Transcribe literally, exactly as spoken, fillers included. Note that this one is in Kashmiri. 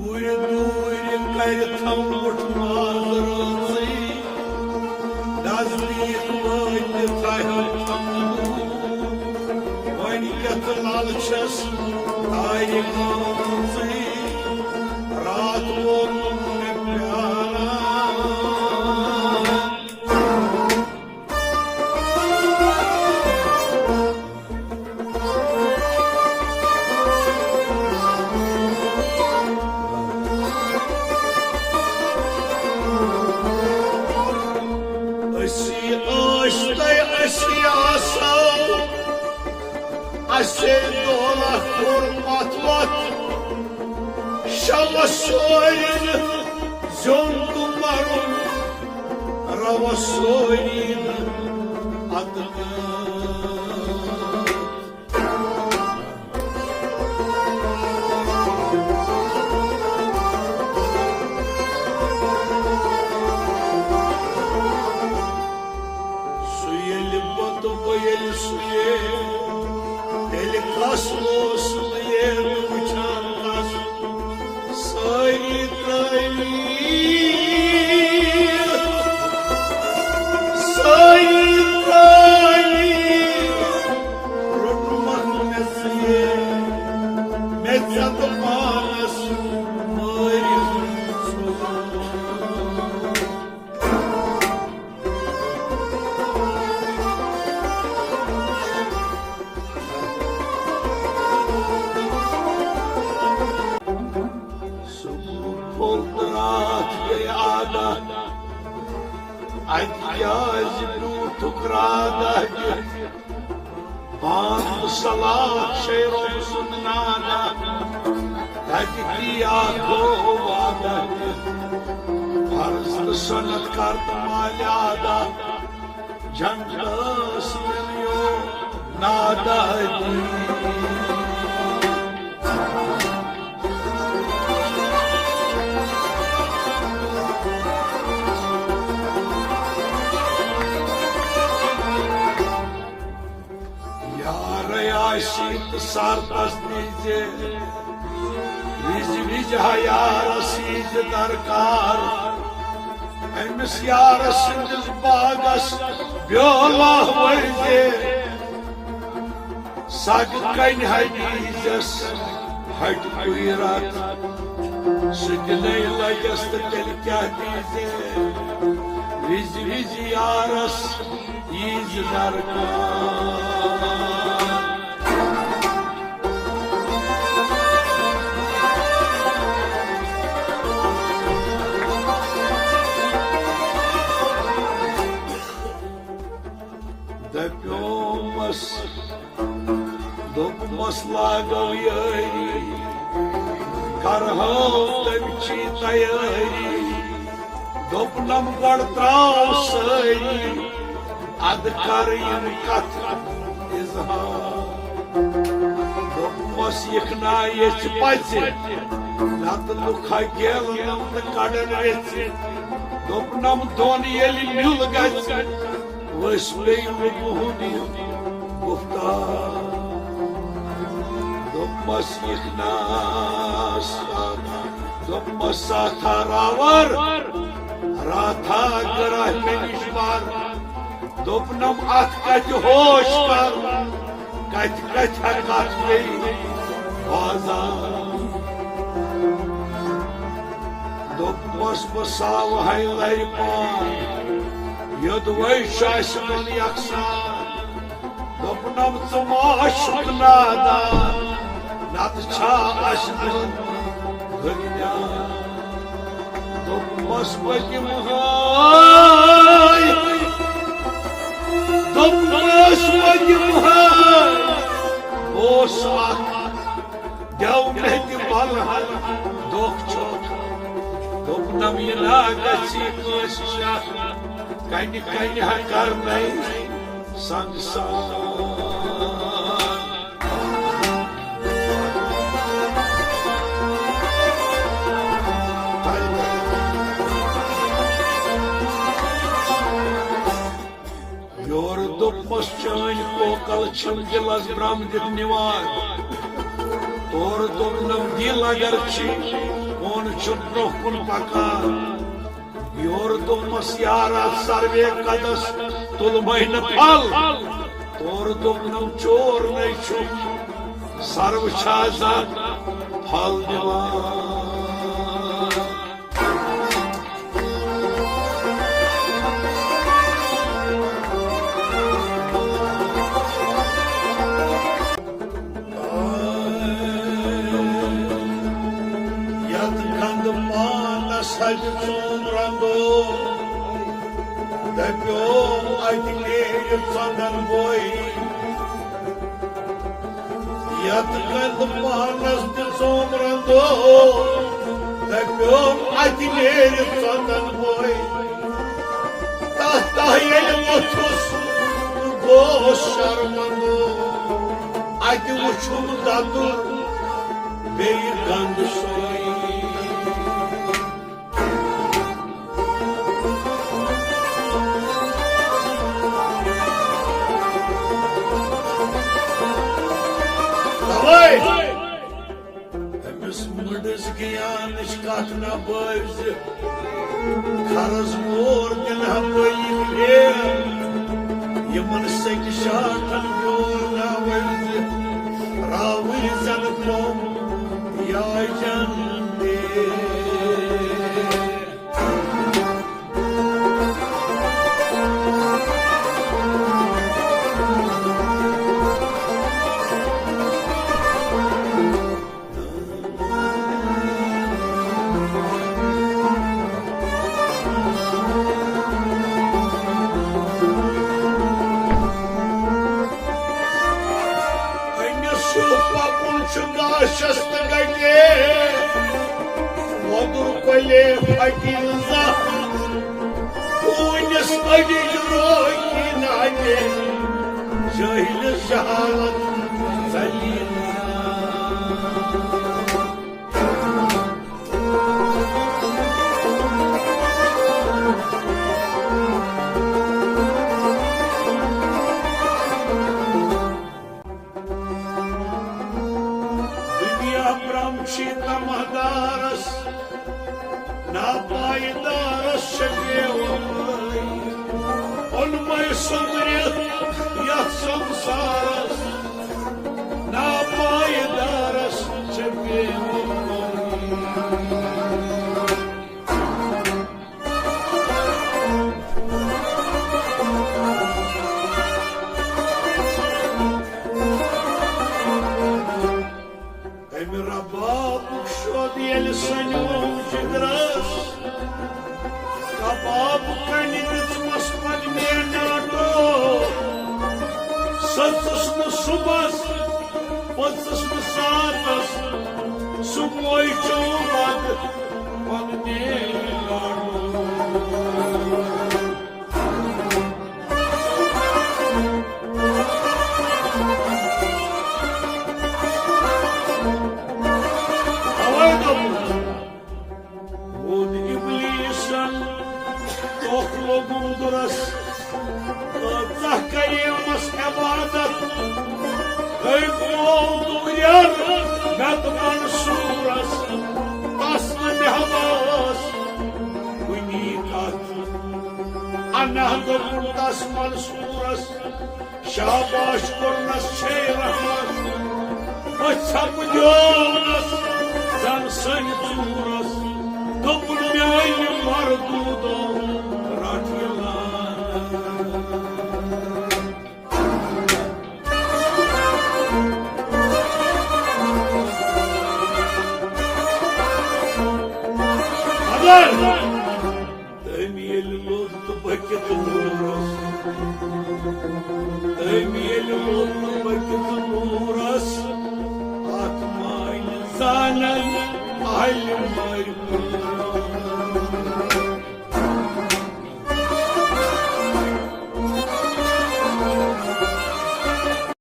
دوٗرِ دوٗرِ کرِ تھمبُٹھ ناز رٲژٕے، نزدیٖک وٲتِتھ تھاوِ تھمبُٹھ۔ وۄنۍ کیٛاہ تہٕ لل چھَس تارِ گٔمژٕے، راتھ ووتُم نہٕ پیاران۔ أسی ٲسۍ تۄہہِ، أسی آسو، اَسے دولت کوٚر پتھ وتھ۔ شوس سورِ نہٕ زیوٚن تہٕ مرُن، روس سورِ نہٕ ادٕ۔ سُہ ییٚلہِ بۄتہٕ بہٕ ییٚلہِ سُہ یے، تیٚلہِ کس اوس نہٕ یے وٕچھان کس۔ سٲری ترٲوی، سٲری ترٲوی، روٚٹمَکھ مےٚ ژیٖرۍ، مےٚ ژےٚ تہٕ پانَس مٲرِتھ ژوٚل۔ سُہ پھوٚل تہٕ راتھ گٔے عادت، اَتہِ کیٛازِ بیوٗٹھُکھ راتھ دَہہِ؟ پانٛژھ صلاح چھے رۄب سُنٛد نادہ، تَتہِ کیا گوٚو وعدہ؟ فرض تہٕ سنت کر تہٕ مالہِ ادا، جنتس مِلیو نادادی۔ یارے آسی تہٕ سردس دیٖزِ، وِزِ وِزِ ہا یارس ییٖزِ درکار۔ أمِس یارس سٕنٛدِس باغس بیولہ ؤزِ، سگ کنہِ ہا دیٖزٮ۪س ہٹہِ کُیرت۔ سُہ تہِ نَے لگٮ۪س تہٕ تیٚلہِ کیٛاہ دیٖزِ؟ وِزِ وِزِ یارس ییٖزِ درکار۔ دپیومس، دوٚپمس، لاگو یٲری، کرہو تمچی تیٲری۔ دوٚپنم، گۄڈٕ تراو سٲری، ادٕ کر یِم کتھ اظہار۔ دوٚپمس، یِکھ نا یژھِ پژِ، نتہٕ لُکھا گیلنم تہٕ کڑن ویژھِ۔ دوٚپنم، دۄن ییٚلہِ میُل گژھِ، ؤسۍ پیٚیہِ لُکہٕ ہُنٛد یہِ گُفتار۔ دوٚپمس، یِکھ نا ساتھ، دوٚپمس، ساتھا راور، راتھا گراہ مےٚ نِش بر۔ دوٚپنم، اتھ کتہِ ہوش کر، کتہِ کتہِ ہا کتھ پیٚیہِ بازار۔ دوٚپمس، بہٕ ساوٕ ہے لرِ پان، یوٚدوَے چھُ اَسہِ دۄن یکسان۔ دوٚپنم، ژٕ ما چھُکھ نادان، نتہٕ چھا اَسہِ دۄن درمیان۔ دوٚپمس، بہٕ دِمہٕ ہاے، دوٚپمس، بہٕ دِمہٕ ہاے، بہٕ اوسُس اکھ دیو مےٚ تہِ بلہٕ ہن دۄکھ چھوکھ۔ دوٚپنم، یہِ نا گژھِ کٲنٛسہِ شاہ، کنہِ کنہِ ہا کرنَے سنگسار۔ یورٕ دوٚپمس، چٲنۍ کوکل چھِم دِلس برم دِتھ نِوان۔ تورٕ دوٚپنم، دِل اگر چھِ، کون چھُ برٛونٛہہ کُن پکان۔ یورٕ دوٚپمس، یارا، سروے قدس تُلمَے نہٕ پھل۔ تورٕ دوٚپنم، چور نے چھُ، سرو چھا زانٛہہ پھل دِوان؟ یتھ گنٛدٕ پانس ہتہِ ژوم رندو، دپیوم اتہِ نیرِ ژندن بوے۔ یتھ گنٛدٕ پانس تہِ ژوم رندو، دپیوم اتہِ نیرِ ژندن بوے۔ تتھ تہ ییٚلہِ ووٚتھُس، بہٕ گوس شرمندٕ۔ اتہِ وُچھُم دتُر، بیٚیہِ گنٛدٕ سورُے۔ توے أمِس مٕڈٕس گیانٕچ کتھ نہ بٲوزِ۔ خرٕز مور دِنہٕ ہا بٲیِک پھیر۔ یِمن سیٚکہِ شاٹھن بیول نہ ؤلزِ۔ راوٕے زن قوم یا جن دے۔ أمِس چھُ پَکُن چھُ گاشَس تہٕ گَٹے، وۄدُر کۄلے پھَٹہِ نہٕ زانٛہہ۔ ہوٗنِس أڈِج روکہِ نہٕ اَتہِ، جٲہِلِس جہالت ژَلہِ نہٕ۔ دُنیا برٛم چھی طمع دارس، ناپایدارس چھےٚ بے وفٲیی۔ اوٚنمَے سوٚمبرِتھ یتھ سمسارس، ناپایدارس چھےٚ بے وفٲیی۔ أمۍ ربابُک شوٚد ییٚلہِ سَنیوم جِگرس، کباب کنہِ دِژمَس پننہِ ناٹو۔ سٔژٕس نہٕ صُبحس، پٔژٕس نہٕ ساتس، سُہ موے چوم ادٕ پننہِ ناٹو۔ اوے دوٚپُن، روٗد ابلیسن ٹوکھ لوٚگُن دُرس، کۭژاہ کریمس عبادت، أمۍ گوٚو دوٗرٮ۪ر مےٚ تہٕ منصوٗرس، تس نہٕ مےٚ ٲس کُنی کتھ۔ اناہ دوٚپُن تس منصوٗرس، شاباش کوٚرنس چھے رحمت۔ أتھۍ ژھپہٕ دیونس زن سٔنۍ ژوٗرس۔ دوٚپُن میانہِ مردوٗدو رٹھ یہِ لعنت۔ مگر تٔمۍ ییٚلہِ لوٚگ تہٕ بٔکِتھ نوٗرس، تٔمۍ ییٚلہِ لوٚگ تہٕ بٔکِتھ نوٗرس، اتھ مانہِ زانن اہلِ مٲرۍ۔